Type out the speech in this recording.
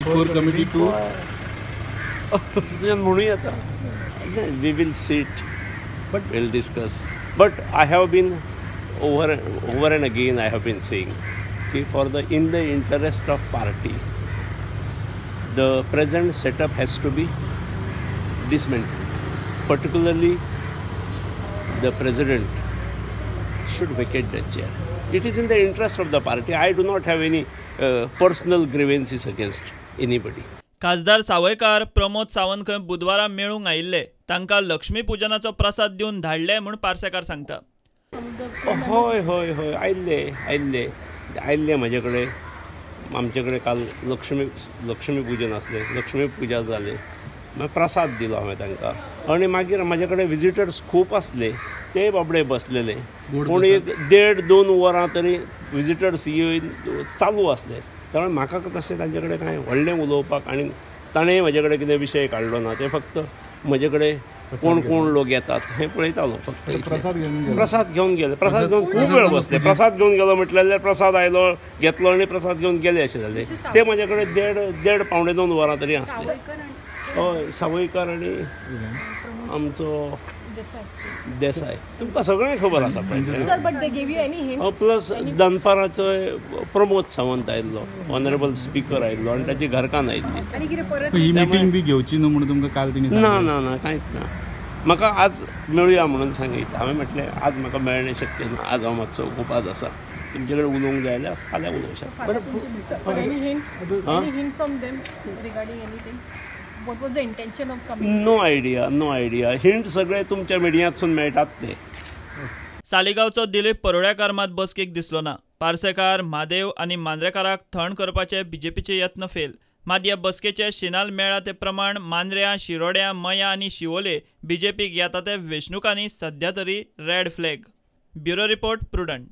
Core committee to तुज्यान म्हणूं येता. We will sit but will discuss. But I have been over and again I have been saying की for the in the interest of party the present setup has to be dismantled. Particularly the president should vacate the chair. It is in the interest of the party. I do not have any personal grievances against anybody. खासदार सावयकार प्रमोद सावंत खंय बुधवारा मेळूंक आयिल्ले, तांकां लक्ष्मी पुजनाचो प्रसाद दिवन धाडले म्हूण पार्सेकार सांगता. हय हय हय, आयिल्ले आयिल्ले आयिल्ले म्हजे कडेन. आमचे कडेन काल लक्ष्मी पुजन आसलें, लक्ष्मी पुजा जाली, मागीर प्रसाद दिलो हांवें तांकां. आनी मागीर म्हजे कडेन विजिटर्स खूब आसले, ते बाबडे बसलेले, पूण एक 1.5-2 वरां तरी विजिटर्स येवन चालू आसले. त्यामुळे म्हाका तशें तांचे कडेन कांय व्हडलें उलोवपाक आनी ताणें म्हजे कडेन कितें विशय काडलो ना. ते फक्त म्हजे कडेन कोण कोण लोक येतात हें पळयतालो फक्त. प्रसाद घेवन गेले, प्रसाद घेवन खूब वेळ बसले. प्रसाद घेवन गेलो म्हटल्यार जाल्यार प्रसाद आयलो घेतलो आनी प्रसाद घेवन गेले अशें जालें. ते म्हजे कडेन 1.5 1.75 वरां तरी आसले. हय, सावयकार आनी आमचो देसाय, तुमकां सगळें खबर आसा पळय. प्लस दनपाराचो प्रमोद सावंत आयिल्लो, ऑनरेबल स्पीकर आयिल्लो आनी ताची घरकान्न आयिल्ली. ही मिटींग बी घेवची न्हू म्हणून तुमकां काल तिणें? ना ना ना, कांयच ना. म्हाका आज मेळुया म्हणून सांगितलें. हांवें म्हटलें आज म्हाका मेळणें शक्य ना, आज हांव मातसो उपास आसा, तुमचे कडेन उलोवंक जाय जाल्यार फाल्यां उलोवंक शकता. What was the intention of coming? No idea, no idea. Hint सगळे तुमच्या मिडियांतसून मेळटात ते. सालिगांवचो दिलीप परोड्याकार मात बसकेक दिसलो ना. पार्सेकार, म्हादेव आनी मांद्रेकाराक थंड करपाचे बीजेपीचे यत्न फेल. मात ह्या बसकेचे शिनाल मेळ्ळा ते प्रमाण मांद्र्यां, शिरोड्यां, मयां आनी शिवोले बीजेपीक येता ते वेंचणुकांनी सध्या तरी red flag. Bureau report, Prudent.